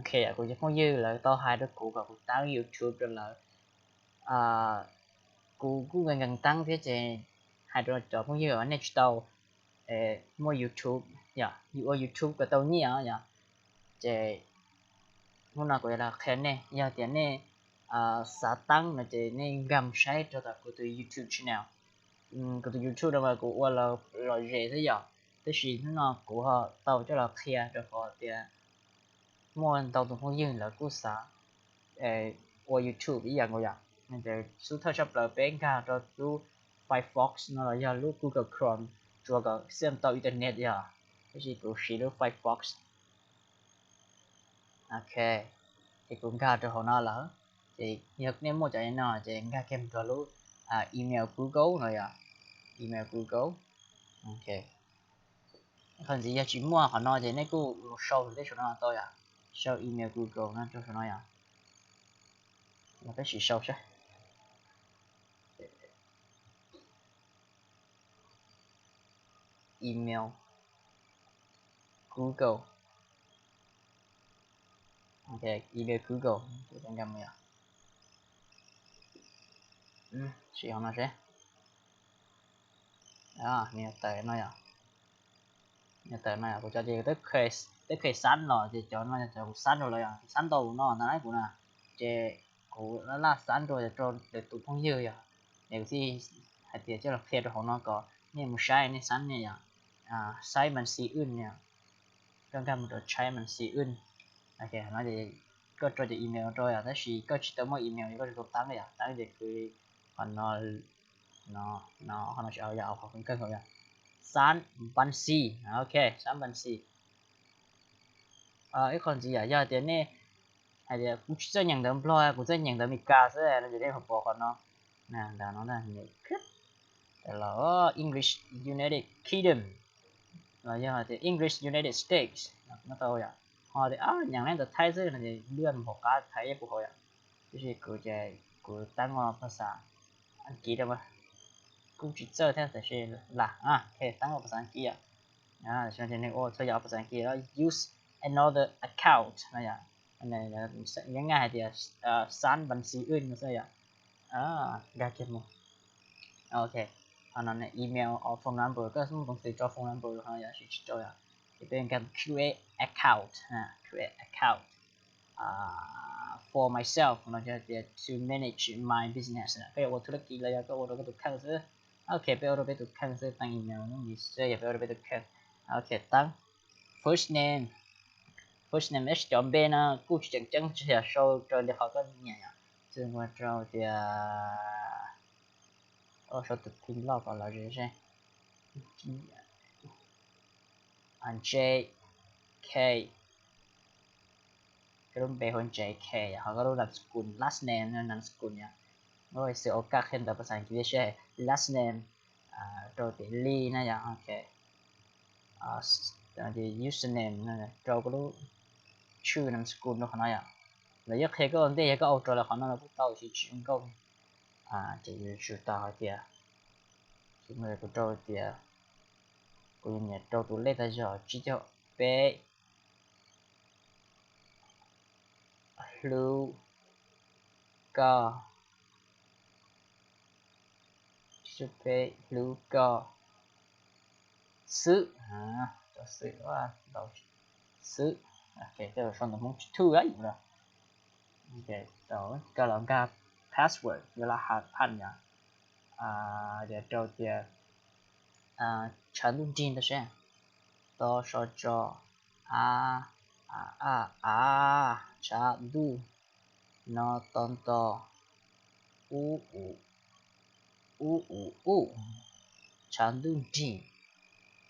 qhia kuv cov phooj ywg lawv tau hais rau kuv kom kuv tab YouTube rau lawv. Kuv kuj nkees nkees tab thiab ces hais rau cov phooj ywg nej tsis tau muaj YouTube, yog yus ua YouTube kom tau nyiaj yom. Ces hnub no kuv yuav los qhia nej, yog tias nej xav tab no ces nej nkag mus saib rau tom kuv tus YouTube channel. Kuv tus YouTube no mas kuv ua los lom zem xwb yom, tab sis hnub no kuv ho tau coj los qhia rau qhov tias muaj ntau tus phooj ywg lawv kuj xav ua YouTube ib yam nkaus yom. Xub thawj tshaj plaws peb nkag rau lub Firefox no los yog lub Google Chrome, tsuas kom xij tau internet yom, tab sis kuv siv lub Firefox. Ok, ces kuv nkag rau hauv no lawm. Ces yog nej muaj cov no ces nkag kiag mus rau lub email Google no yom, email Google. Ok, qhov ntxiv yog tsis muaj qhov no ces nej kuj mus sau tej saum no tau yom, sau email Google no rau saum no yom. Los peb sim sau saib. Email Google. Ok, email Google, kuv nkag mus yom. Sim hauv no seb. Nws tawm no yom. Nws tawm no yom, kuv cov ces twb kheev xab los ces cov no yog cov kuv xab rau lawm yom, kuv xab ntau no ntag na kuv na. Ces kuv laj laj xab rau rau lwm tus phooj ywg yom, es kuv thiaj hais tias coj los qhia rau hauv no kom nej mus saib nej xab nej yom. Saib mas xi wj yom, koj nkag mus rau saib mas xi wj. Ok, no ces koj rau cov email rau yom, tab sis koj tsis tau muaj email ces koj tsis tau tab yom, tab ces kuv qhov no, no, no, qhov no tsis au yom, qhov kawg nkaus yom. Xab npas xi, ok, xab npas xi. Ib qho ntxiv yom, yog tias nej hais tias kuv tsis txawj nyeem ntawv Nplog, kuv txawj nyeem ntawv Meskas xwb no ces nej ho pom qhov no. Ntawm no los English United Kingdom los yog tias English United States no tau yom. Ho tias nyeem ntawv Thaib xwb no ces lwaj mus hauv qab Thaib puv hauv yom. Tiam sis kuv ces kuv tab ua phas xas Askiv rau, kuj tsis txawj thiab tab sis lam tab ua phas xas Askiv yom. Ces nws ua txhua yam phas xas Askiv los use another account no yom. Nyob Nyab hais tias xab npas xi wj no xwb yom. Nkag kiag mus. Ok, qhov no email or phone number, koj muaj peev xwm tso phone number rau qhov no yom, sis tsis tso yom. Ces peb nkag create account, create account for myself no yog tias to manage my business na, koj yuav ua thub lab kis los yog koj ua rau koj tus kheej xwb. Ok, peb ua rau peb tus kheej xwb, tab email no xwb yog peb ua rau peb tus kheej. Ok, tab first name, first name, tab sis cov npe no kuj tsis tseem ceeb, tsis yog sau raws li qhov koj nyiam yom. Xwb ua rau tias, sau tus phim loj kom lom zem seb. J K, koj lub npe hu J K yom, ho koj lub nam skul, last name, nam skul yom. Xwb ua kaj qhia ntawv phas xas Askiv seb, last name rau tias Li na yom. Ok, username rau koj lub tshwj nam skul rau qhov no yom. Lawv yeej qhia koj ua ntej, yog koj ua raws li qhov no los kuj tau, tsis tsis zoo nkauj. Ces yuav tsum tau hais tias, kuv rau tias, kuv nyiam rau tus lej tag zog tsib caug peb hlub koj, tsib caug peb hlub koj xwb, xwb, xwb. Tej zaum sau ntawv Hmoob tsis thwj yus lawm. Koj los nkag password, yuav los haj yom. Rau tias tshav ntuj nrig ntag seb, to so tso, a, a, a, a, tshav ntuj, no to nto, u, u, u, u, u, tshav ntuj nrig,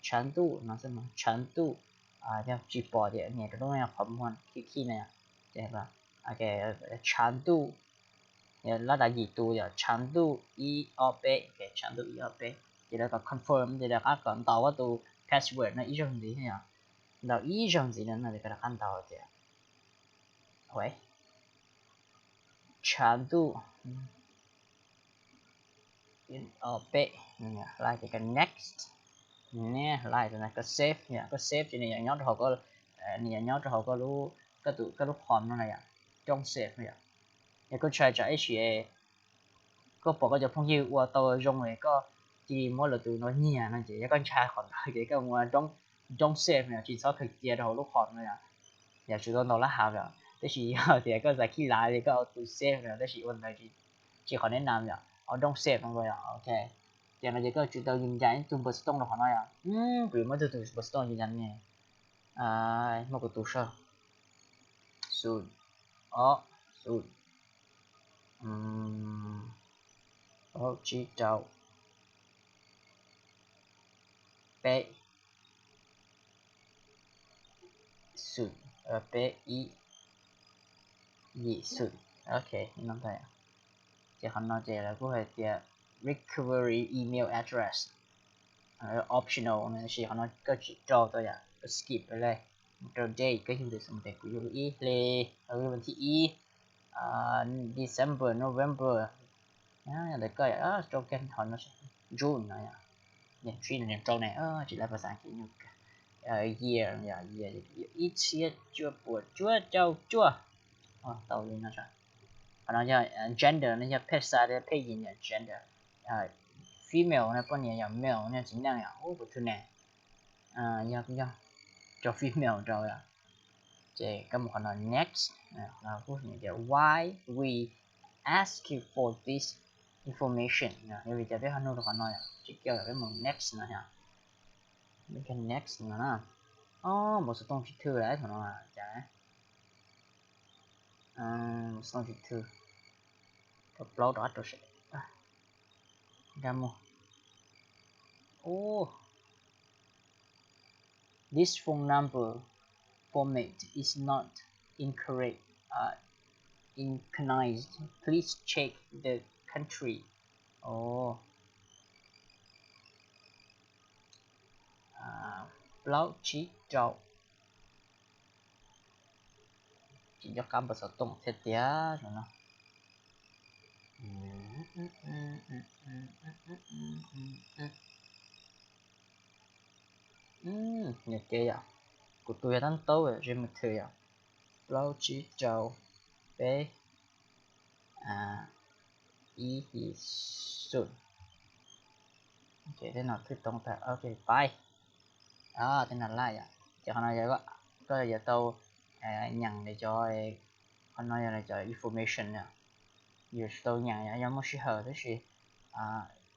tshav ntuj no xwb, tshav ntuj, yog tsis pom tias nias rau lub qhov muag khij khij na yom. Tshav ntuj, lab dav yim tus yom, tshav ntuj ib ob peb, tshav ntuj ib ob peb. Ces lawv kom confirm ces lawv qab kom ntaus koj tus password no ib zaug ntxiv yom. Ntaus ib zaug ntxiv no no ces koj rov qab ntaus tias tshav ntuj ob peb, hla tias koj next, hla tias koj save, koj save ces nws yuav nyob rau hauv, nws yuav nyob rau hauv koj lub koj tus koj lub qhov no na yom, don't save no yom. Yog koj ntshai tsam ib sim koj pom koj cov phooj ywg ua tau zoo es koj cia li muab lawv tus no nyiag no ces yog koj ntshai qhov ntawd ces koj mus don't, don't save no yom, tsis txhob khaws cia rau hauv lub qhov no yom. Yog tsum tau ntaus lab hav yom, tab sis yog tias koj xav khij lav li koj tus save no tab sis ua ntawd tsis qhov neb nam yom, don't save no yom, ok. Ces no ces koj tsum tau yws ncas ib tug npawb xov tooj rau qhov no yom. Kuv yuav muab tus tus npawb xov tooj yws ncas ne, muab kuv tus saib, xum, ob, xum, plaub tsib rau, peb, xum, peb ib, yim xum, ok. Ces qhov no ces lawv kuj hais tias recovery email address optional no, tab sis qhov no koj tsis rau tau yom, koj skip li. Mus rau date, koj yug tus xum tes kuv yug ib hli, yug vas thib ib December, November, ntawd koj rau kag hov no, June no, niam tsib niam rau ne, tsis laib pas xav kiv nyuj kag. Year, year, ib txhiab cuaj puas cuaj caum cuaj. Tau li no. Qhov no yog gender no, yog phej xaj thiab phej yim yom, gender. Female no poj niam yom, male no txiv neej yom, ub kuv thwj ne, yog yog rau female rau yom. Ces koj mus qhov no next, no kuj tias why we ask you for this information, yog vim cas peb ho nug rau qhov no yom, tsis kiaj peb mus next no yom. Peb nkag next no na. Ob, npawb xov tooj tsis thwj lawm thaum no cas, npawb xov tooj tsis thwj, rau plaub rov qab rau seb, nkag mus. Ub, this phone number format is not incorrect, uh, incorrect. Please check the country. Ov, plaub tsib rau. Tsis nco qab npawb xov tooj thiab tiag no. Nws kev yom, kuv tus yog tab taub ze mus thwm yom, plaub tsib rau peb ib yim xum. Ces tej no thwj tau tag, ok, pais. Tej no laj yom, ces qhov no koj yuav tau nyeem li cov, qhov no yog cov information yom, yuav tsum tau nyeem yom, yog muaj sij hawm tab sis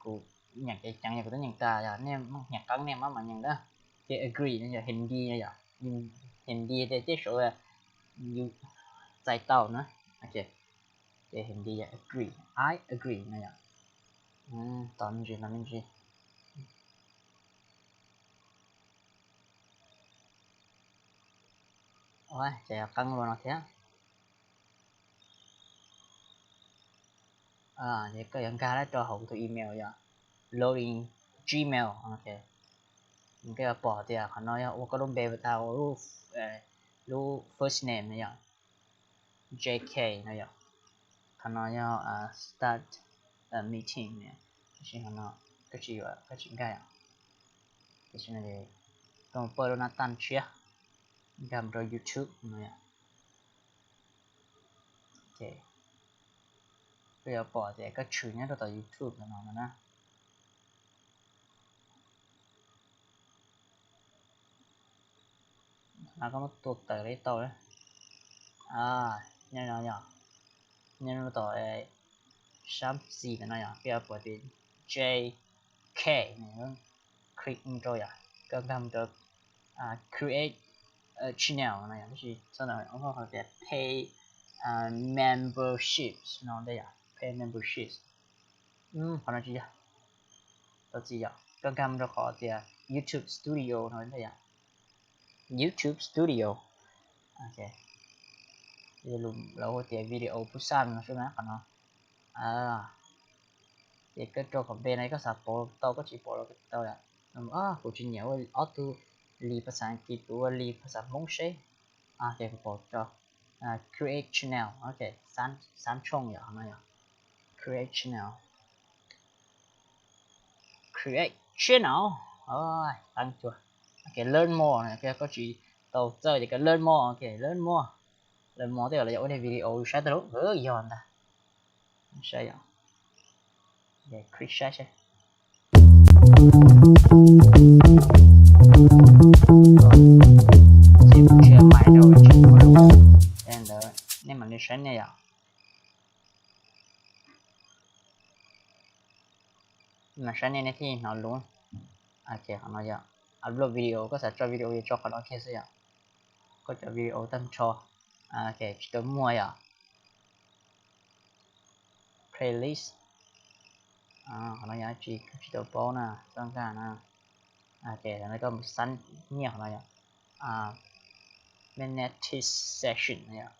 kuv nyeem ceev ceev yom, kuv twb nyeem tas yom, nej hnyav qeeb nej mam mam nyeem na. Ces agree no yog Hindi no yom, Hindi tej tej saum yus txais tau na. Ces Hindi yog agree, I agree no yom. Tos me ntsis, tos me ntsis. Ces qeeb lua no thiab. Ces koj yuav nkag rau hauv tus email yom, loading Gmail, ok. Koj yuav pom tias qhov no yog ua koj lub npe tas ua lub first name no yom, J K no yom. Qhov no yog start meeting no, tab sis qhov no koj tsis yuav, koj tsis nkag yom. Tam sim no koj mus pab lub nab taj tshiab, nkag mus rau YouTube no yom. Koj yuav pom tias koj tshwm nyob rau tom YouTube no na. No koj muab tua tawm li tau. Nyob no yom, nyob rau tom sab xis no yom, koj yuav pom tias J K no, click rau yom, koj nkag rau create channel no yom, tab sis txhob ntawm qhov tias pay memberships no ntej yom, pay memberships. Qhov no tsis yog, tau txiv yom, koj nkag rau qhov tias YouTube Studio no ntej yom, YouTube Studio. Lawv hu tias video pub xaj no xwb na qhov no. Ces koj rau qhov npe no koj xav pauv tau koj tsis pauv los tau yom. Kuv tsis nyiam ua ob tug li phas xas Askiv, kuv ua li phas xas Hmoob seb. Ces kuv pauv rau create channel, ok, xab tshooj yom, no yom, create channel, create channel, qeeb cuag, ok, learn more, koj tsis tau txawj ces koj learn more, ok, learn more. Lawv mos tej zaum lawv yuav ua daim video saib tau lub, yog ntag. Saib yom. Click saib saib. Ces kuv tsis muaj mais rau tsis muaj lub, ntawd nej mam li saib nej yom. Mas saib nej, nej thiaj hnov lus. Qhov no yog upload video, koj xav tso video yuav tso qhov no kiag xwb yom. Koj cov video tag nrho tsis tau muaj yom. Playlist, qhov no yog tsis, tsis tau paub na, txoj nkag na. Koj mus xab nyiaj qhov no yom. Monetization no yom.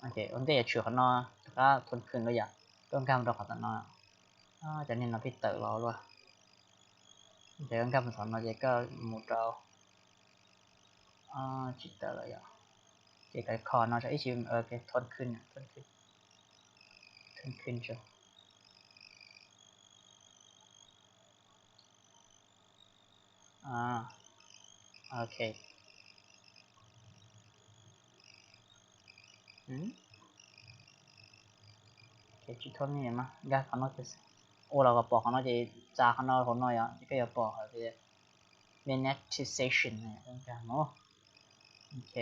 Ua ntej yuav tshwm qhov no rov qab thoob khwj no yom. Koj nkag mus rau qhov tom no, cov niag no pheej tawm los luaj. Ces koj nkag mus qhov no ces koj mus rau, tsis tawm lawm yom. Ces koj kho no rau ib si, thoob khwj, thoob khwj, thoob khwj tso. Ok. Tsis thoob ni mas nkag qhov no, ua los kom pom qhov no ces tsa qhov no hauv no yom, ces koj yuav pom hais tias monetization no. Ok.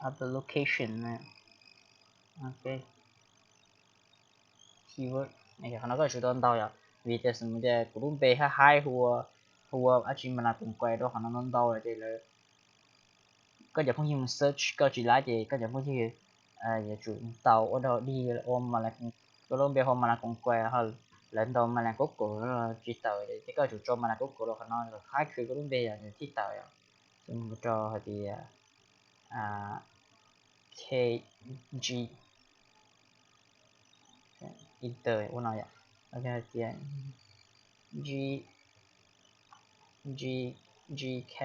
Application, keyword, qhov no koj yuav tsum tau ntaus yom, vim tias xws li tias kuv lub npe haj haib hu ua, hu ua dab tsi mas las koos kuas rau qhov no ntau ntau ces lawv, koj cov phooj ywg mus search koj tsis laib ces koj cov phooj ywg yuav tsum ntaus ua dog dig ua, koj lub npe hu ua mas las koos kuas, lawv ntaus mas las koos kuas tsis tawm ces koj yuav tsum tso mas las koos kuas rau qhov no kom haib khwv koj lub npe yom, nws thiaj tawm yom. Xws li kuv rau hais tias K G, enter ua no yom, hais tias G, G, G K,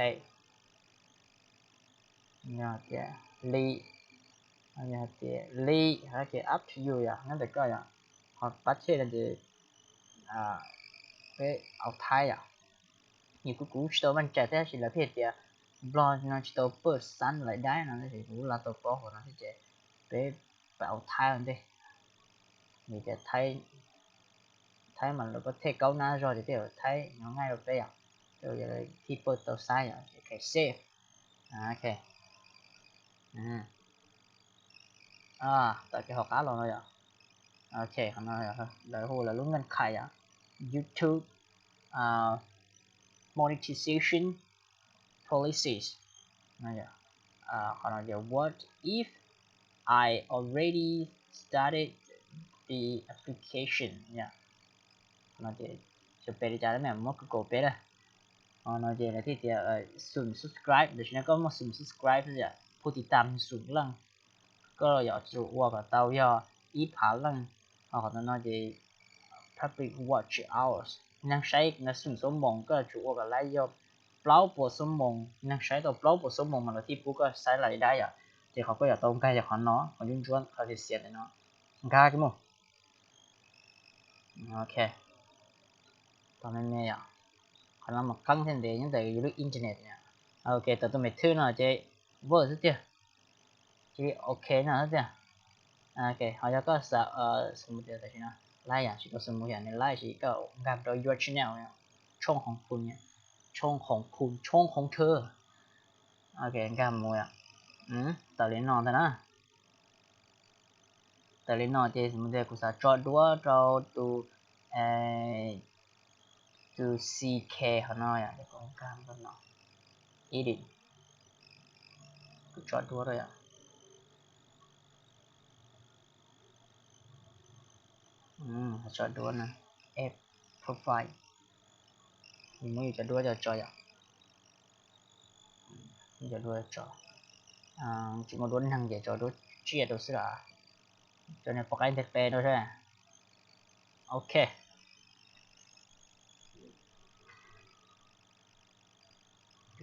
yog tias li, yog tias li, hais tias up to you yom, nyob ntawm koj yom. Qhov pab thej no ces peb au thaib yom. Nws kuj, kuv tsis tau vaj cai thiab tab sis lawv pheej tias Nplog no tsis tau paj xab lais daib no tab sis kuv la tau paub hauv no thiab ces peb pab au thaib ua ntej. Vim tias thaib mas lawv kuj thej kaub nab zog ces tej zaum thaib no nqaij rau peb yom, ces thiaj paj tau xab yom, ces khaws save. Ok. Tawm kiag hauv qab los no yom. Ok, qhov no lawv hu lawv lub nqaj khais yom, YouTube monetization policies. Qhov no yog what if I already started the application yom. Qhov no ces xyov peb li cas, muab Google peb na. Qhov no ces lawv thiaj tias xum subscribe, tam sim no koj muaj xum subscribe yom, phu tis tas xum leej, koj yuav tsum ua kom tau yog ib phav leej. Ho qhov no ces public watch hours, neeg saib no xum xuab moos, koj yuav tsum ua kom lawv yog plaub puas xuab moos, neeg saib tau plaub puas xuab moos mas lawv thiaj pub koj xab lais daib yom. Ces qhov koj yuav tau nkag yog qhov no, qhov ntsuab ntsuab qhov xiav xiav ntawm no, nkag kiag mus. Ok, tau me me yom. Qhov no mas qeeb thiab ntev nyob ntawm yus lub internet yom. Ok, tau tus me thwb no ces vote xwb tiag. Ces ok no xwb tiag. Ok, ho yog koj xav, xws li tias tam sim no laib yom, tsis tau xws li yom, nws laib ces koj nkag rau your channel, tshooj khoov phu, tshooj khoov phu, tshooj khoov thwb. Ok, nkag mus yom. Tawm li no ntag na. Tawm li no ces xws li tias kuv xav tso duab rau tus, tus C K qhov no yom, ces kuv nkag no, edit, kuv tso duab rau yom. Tso duab na, add profile, muab yus cov duab coj tso yom. Cov duab tso, tsis muaj duab neeg ces tso duab tsiaj rau xwb los. Tso niag poj qaib nteg qe rau seb. Ok.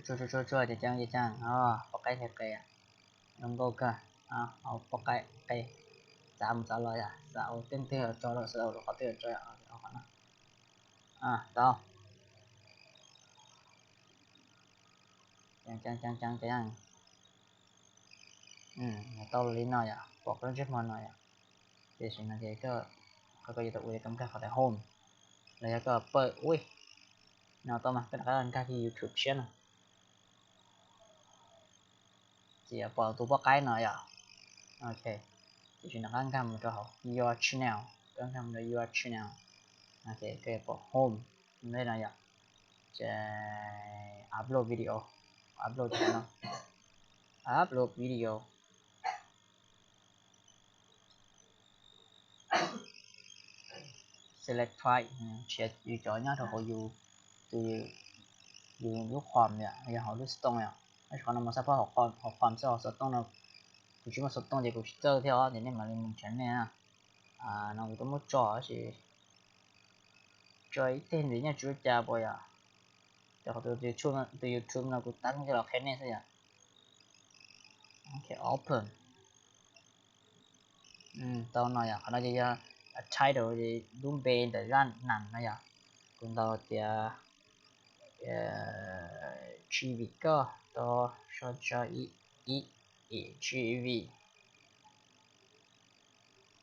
Tsuag tsuag tsuag, ces ceeb ces ceeb, poj qaib nteg qe, zoo nkauj kawg, poj qaib qe. Xav mus xav los yom, xav ua tej twg los tso, xav ua qhov twg los tso yom. Tau. Tau li no yom, pom koj lub ntsej muag no yom. Tiam sis no ces koj, koj yuav tau ua kom nkag qhov tias home, los yog koj pawj ui no tau mas koj rov qab nkag kiag YouTube tshiab no. Ces yuav pom tus poj qaib no yom. Ok, tiam sis rov qab nkag mus rau hauv your channel, rov qab nkag mus rau your channel. Ok, koj yuav pom home ntej no yom. Ces upload video, upload no, upload video. Select file, nrhiav yus cov nyob rau hauv yus, tus, yus lub qhom yom, yog hauv lub xov tooj yom. Tab sis qhov no mus xab phob hauv qhom xwb, hauv xov tooj no kuv tsis muaj xov tooj ces kuv tsis txawj thiab os, ces nej mam li mus nrhiav nej na. No kuv twb muab tso tab sis tso ib teg ntxiv nyob tsis ua cas puas yom. Ces qhov tus YouTube no kuv tab kiag los qhia nej xwb yom. Open. Tau no yom, qhov no ces yog title, lub npe ntawm zaj nas no yom. Kuv ntaus tias Tsis vim koj, tos so tso ib, ib, ib, tsis vim.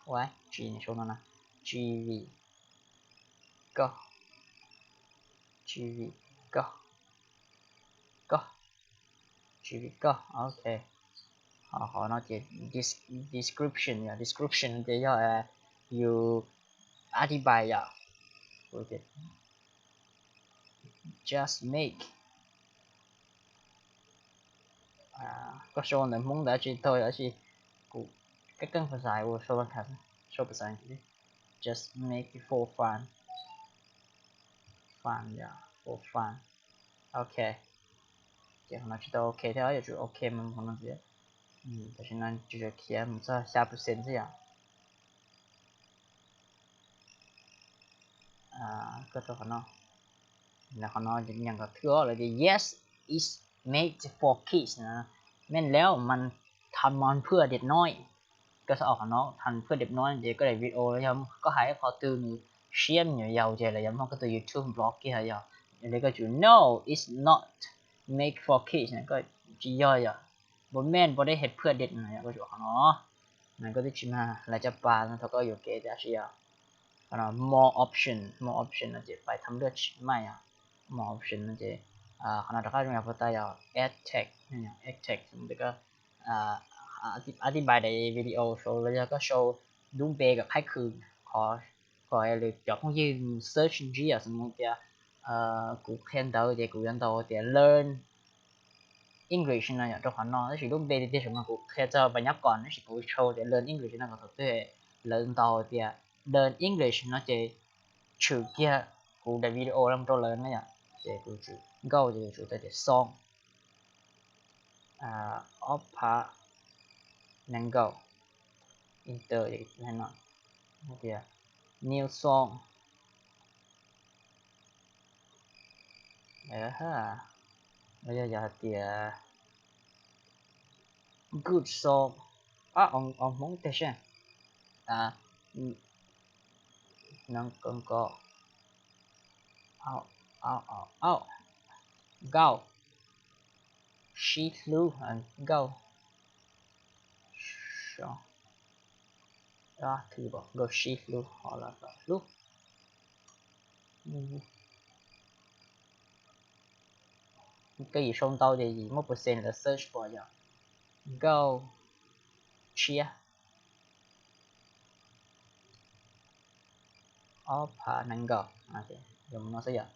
Ua tsis sau no na, tsis vim koj, tsis vim koj, koj, tsis vim koj, ok. Ho qhov no ces description yom, description ces yog yus อธิบาย yom. Just make. Koj sau ntawv Hmoob ntawd tsis tau yom, tab sis kuv keej keej phas xas ua sau, sau phas xas Askiv. Just make it for fun. Fun yom, for fun. Ok. Ces qhov no tsis tau ok thiab, yuav tsum ok mus qhov no ntxiv. Tam sim no tsis tau khiav mus txog xya percent xwb yom. Koj rau qhov no, qhov no nyeem kom thwj lawv tias yes, it's made for kids na, แม่นแล้ว มันทำมาเพื่อเด็กน้อย. Koj xav qhov no ทำเพื่อเด็กน้อย ces koj daim video los yog koj hais qhov twg nws siab me nyuam yaus ces lawv yuav muab koj tus YouTube block kiag yom. Yog li koj tsum no, it's not made for kids, koj tsis yog yom. บ่แม่น บ่ได้เฮ็ดเพื่อเด็กน้อย koj tsum qhov no. Koj twb tsis mag lawv cov pas no thaum koj yuam kev tiam sis yog qhov no more option, more option no ces ไปทำเลือกใหม่ yom. More option no ces qhov no rov qab zoo yog puas tas yog add text, add text koj อธิบาย daim video sau los yog koj sau lub npe kom qhaib khwv qhov kom lwm cov phooj ywg search ntsib yom. Xws li tias kuv qhia ntawv ces kuv yuav ntaus tias learn English no yom rau qhov no, tab sis lub npe tiag tiag saum no kuv qhia txog pas nyab kom, tab sis kuv sau tias learn English no kom thaum twg lawv ntaus tias learn English no ces tshwm kiag kuv daim video los rau lawv na yom. Ces kuv tsum nkauj ces kuv tsum tau tias song, ob phav nees nkaum, enter no tias new song, los yog hais tias good song, ob, Hmoob teg seb, nees nkaum, ob, ob, ob, nkauj, sib hlub, nkauj, ob, nkauj sib hlub, ho los hlub. Koj yim sau ntau ces yim muaj percent lawv search pom yom. Nkauj tshiab, ob phav nees nkaum, yuav mus no xwb yom.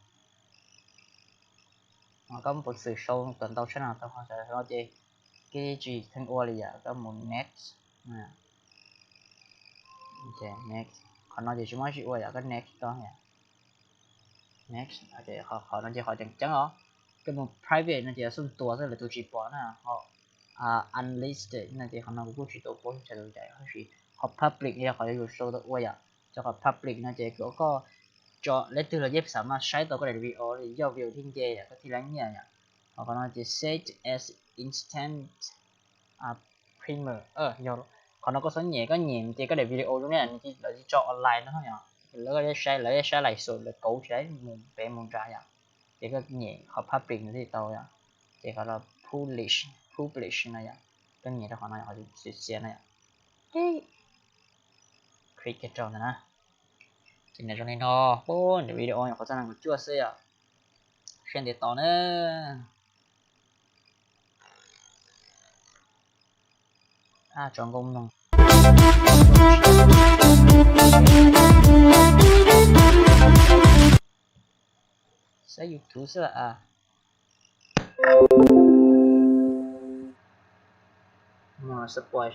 Koj muaj peev xwm sau kom ntau tshaj no tau, ho no ces koj tsis theej ua li yom, koj mus next. Next, qhov no ces tsis muaj dab tsi ua yom, koj next tau yom. Next, qhov no ces qhov tseem ceeb os. Koj mus private no ces xub ntuas xwb lawv tus tsis pom na, ho unlisted no ces qhov no kuv kuj tsis tau paub txhais tus cais, tab sis qhov public yog qhov yuav tsum sau tau ua yom. Cov qhov public no ces koj tso leej twg los yeej xam maj saib tau koj daim video li, yog video thiaj nce yom, koj thiaj li nyiaj yom. Ho qhov no ces set as instant primer, yog Qhov no koj txhob nyem, koj nyem ces koj daim video zoo ne nws lawv tsis tso online no yom. Lawv saib, lawv saib lais xus lawv kauv tsis mus pem mus nram yom. Ces koj nyem qhov public no thiaj tau yom. Ces qhov publish, publish no yom, koj nyem rau qhov no yom, qhov xiav xiav no yom. Click rau ntawd na. Ces nws zoo li no, nws video nyuam qhuav txog nees nkaum cuaj xwb yom. Seb ntev tos na. Tso nkauj mloog. Saib YouTube xwb a. Spoil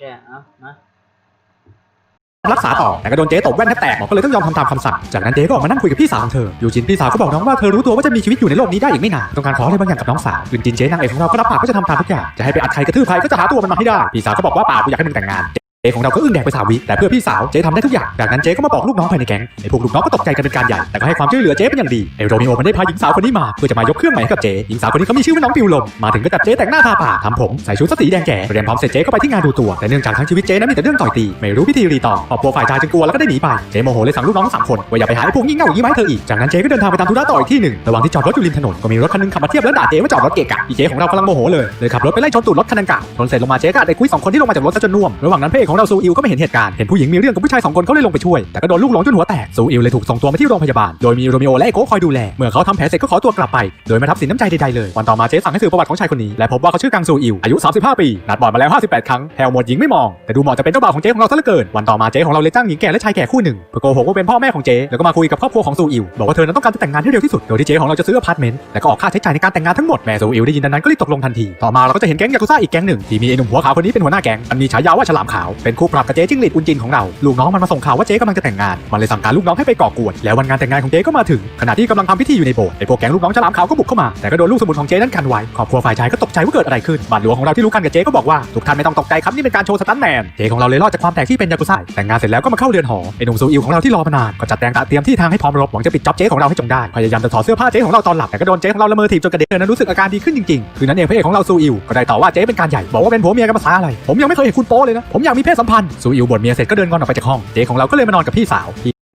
รักษาต่อ แต่ก็โดนเจ๊ตบแว่นแทบแตก หมอก็เลยต้องยอมทำตามคำสั่ง จากนั้นเจ๊ก็ออกมานั่งคุยกับพี่สาวของเธอ ยูจิน พี่สาวก็บอกน้องว่าเธอรู้ตัวว่าจะมีชีวิตอยู่ในโลกนี้ได้อีกไม่นาน ต้องการขออะไรบางอย่างกับน้องสาว ยุนจิน เจ๊นางเอกของเราก็รับปากว่าจะทำตามทุกอย่าง จะให้ไปอัดใครกระทืบใครก็จะหาตัวมันมาให้ได้ พี่สาวก็บอกว่าเปล่า กูอยากให้มึงแต่งงาน เจ๊ของเราก็อึ้งแดกไปสามวิ แต่เพื่อพี่สาวเจ๊ทำได้ทุกอย่าง จากนั้นเจ๊ก็มาบอกลูกน้องภายในแก๊ง ไอ้พวกลูกน้องก็ตกใจกันเป็นการใหญ่ แต่ก็ให้ความช่วยเหลือเจ๊เป็นอย่างดี ไอ้โรมิโอมันได้พาหญิงสาวคนนี้มาเพื่อจะมายกเครื่องหมายให้กับเจ๊ หญิงสาวคนนี้เขามีชื่อว่าน้องปิวลม มาถึงก็จับเจ๊แต่งหน้าทาปากทำผมใส่ชุดสีแดงแก่ เตรียมพร้อมเสร็จเจ๊ก็ไปที่งานดูตัว แต่เนื่องจากทั้งชีวิตเจ๊นั้นมีแต่เรื่องต่อยตี ไม่รู้พิธีรีตอง ครอบครัวฝ่ายชายจึงกลัวแล้วก็ได้หนีไป เจ๊โมโหเลยสั่งลูกน้องทั้งสามคนว่าอย่าไปหาไอ้พวกงี่เง่าอย่างนี้มาให้เธออีก จากนั้นเจ๊ก็เดินทางไปตามธุระต่ออีกที่หนึ่ง ระหว่างที่จอดรถอยู่ริมถนนก็มีรถคันหนึ่งขับมาเทียบและด่าเจ๊ว่าจอดรถเกะกะ พี่เจ๊ของเรากำลังโมโหเลย เลยขับรถไปไล่ชนตูดรถคันดังกล่าว ชนเสร็จลงมาเจ๊ก็อัดไอ้กุ้ยสองคนที่ลงมาจากรถซะจนน่วม ระหว่างนั้นพระเอกของเราซูอิวก็ไม่เห็นเหตุการณ์ เห็นผู้หญิงมีเรื่องกับผู้ชายสองคนเขาเลยลงไปช่วย แต่ก็โดนลูกหลงจนหัวแตก ซูอิวเลยถูกส่งตัวมาที่โรงพยาบาล โดยมีโรมิโอและไอ้โก้คอยดูแล เมื่อเขาทำแผลเสร็จก็ขอตัวกลับไป โดยไม่รับสินน้ำใจใดๆเลย วันต่อมาเจ๊สั่งให้สืบประวัติของชายคนนี้ และพบว่าเขาชื่อกังซูอิว อายุสามสิบห้าปี นัดบ่อนมาแล้วห้าสิบแปดครั้ง แถวหมวดหญิงไม่มอง แต่ดูเหมาะจะเป็นเจ้าบ่าวของเจ๊ของเราซะเหลือเกิน วันต่อมาเจ๊ของเราเลยจ้างหญิงแก่และชายแก่คู่หนึ่ง เพื่อโกหกว่าเป็นพ่อแม่ของเจ๊ แล้วก็มาคุยกับครอบครัวของซูอิว บอกว่าเธอนั้นต้องการจะแต่งงานให้เร็วที่สุด โดยที่เจ๊ของเราจะซื้ออพาร์ตเมนต์ และก็ออกค่าใช้จ่ายในการแต่งงานทั้งหมด แม่ซูอิวได้ยินดังนั้นก็รีบตกลงทันที ต่อมาเราก็จะเห็นแก๊งยากุซ่าอีกแก๊งหนึ่งที่มีไอ้หนุ่มหัวขาวคนนี้เป็นหัวหน้าแก๊ง มันมีฉายาว่าฉลามขาว เป็นคู่ปรับกับเจ๊จิ้งหรีดอุนจินของเรา ลูกน้องมันมาส่งข่าวว่าเจ๊กำลังจะแต่งงาน มันเลยสั่งการลูกน้องให้ไปก่อกวน แล้ววันงานแต่งงานของเจ๊ก็มาถึง ขณะที่กำลังทำพิธีอยู่ในโบสถ์ ไอ้พวกแก๊งลูกน้องฉลามขาวก็บุกเข้ามา แต่ก็โดนลูกสมุนของเจ๊นั้นกันไว้ ครอบครัวฝ่ายชายก็ตกใจว่าเกิดอะไรขึ้น บาทหลวงของเราที่รู้กันกับเจ๊ก็บอกว่า ทุกท่านไม่ต้องตกใจครับ นี่เป็นการโชว์สตันท์แมน เจ๊ของเราเลยรอดจากความแตกที่เป็นยากุซ่า แต่งงานเสร็จแล้วก็มาเข้าเรือนหอ ไอ้หนุ่มซูอิวของเราที่รอมานาน ก็จัดแจงตระเตรียมที่ทางให้พร้อมรบ หวังจะปิดจ๊อบเจ๊ของเราให้จงได้ พยายามจะถอดเสื้อผ้าเจ๊ของเราตอนหลับ แต่ก็โดนเจ๊ของเราละเมอถีบจนกระเด็น เธอนั้นรู้สึกอาการดีขึ้นจริงๆ คืนนั้นเองพระเอกของเราซูอิวก็ได้ต่อว่าเจ๊เป็นการใหญ่ บอกว่าเป็นผัวเมียกันมาซะอะไร ผมยังไม่เคยเห็นคุณโป๊เลยนะ ผมอยากมีเพศสัมพันธ์ ซูอิวบ่นเมียเสร็จก็เดินงอนออกไปจากห้อง เจ๊ของเราก็เลยมานอนกับพี่สาว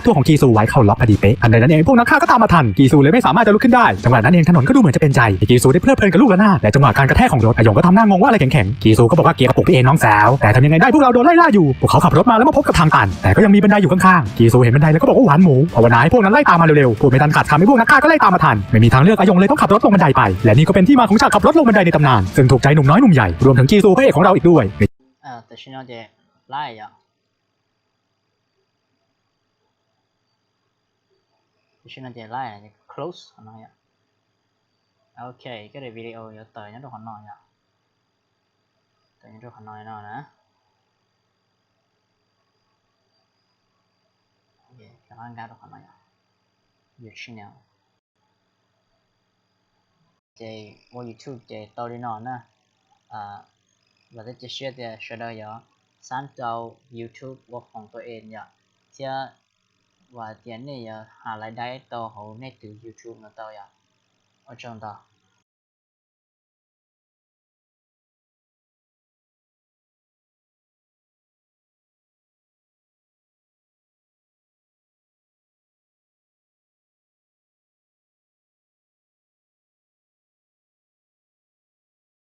ตัวของกีซูไว้เข้าล็อกพอดีเป๊ะ ทันใดนั้นเองพวกนักฆ่าก็ตามมาทัน กีซูเลยไม่สามารถจะลุกขึ้นได้ จังหวะนั้นเองถนนก็ดูเหมือนจะเป็นใจ กีซูได้เพลิดเพลินกับลูกระนาด และจังหวะการกระแทกของรถ อายงก็ทำหน้างงว่าอะไรแข็งๆ กีซูก็บอกว่าเกียร์กระปุกพี่เองน้องสาว แต่ทำยังไงได้พวกเราโดนไล่ล่าอยู่ พวกเขาขับรถมาแล้วมาพบกับทางตัน แต่ก็ยังมีบันไดอยู่ข้างๆ กีซูเห็นบันไดแล้วก็บอกว่าหวานหมู ภาวนาให้พวกนั้นไล่ตามมาเร็วๆ พูดไม่ทันขาดคำไอ้พวกนักฆ่าก็ไล่ตามมาทัน ไม่มีทางเลือก อายงเลยต้องขับรถลงบันไดไป และนี่ก็เป็นที่มาของฉากขับรถลงบันไดในตำนาน ซึ่งถูกใจหนุ่มน้อยหนุ่มใหญ่ รวมถึงกีซูพระเอกของเราอีกด้วย แต่ชิโนเจไล่อะ Session no ces laij close qhov no yom. Ok, koj daim video yuav tawm nyob rau qhov no yom. Tawm nyob rau qhov no no na. Rov qab nkag rau qhov no yom. Your channel. Ces ua YouTube ces tau li no na. Vam thiab cia siab tias sawv daws yuav xab tau YouTube ua khoom tau es yom, thiab vam tias nej yuav has lais dai tau hauv nej tus YouTube no tau yom. Ua tsaug ntau.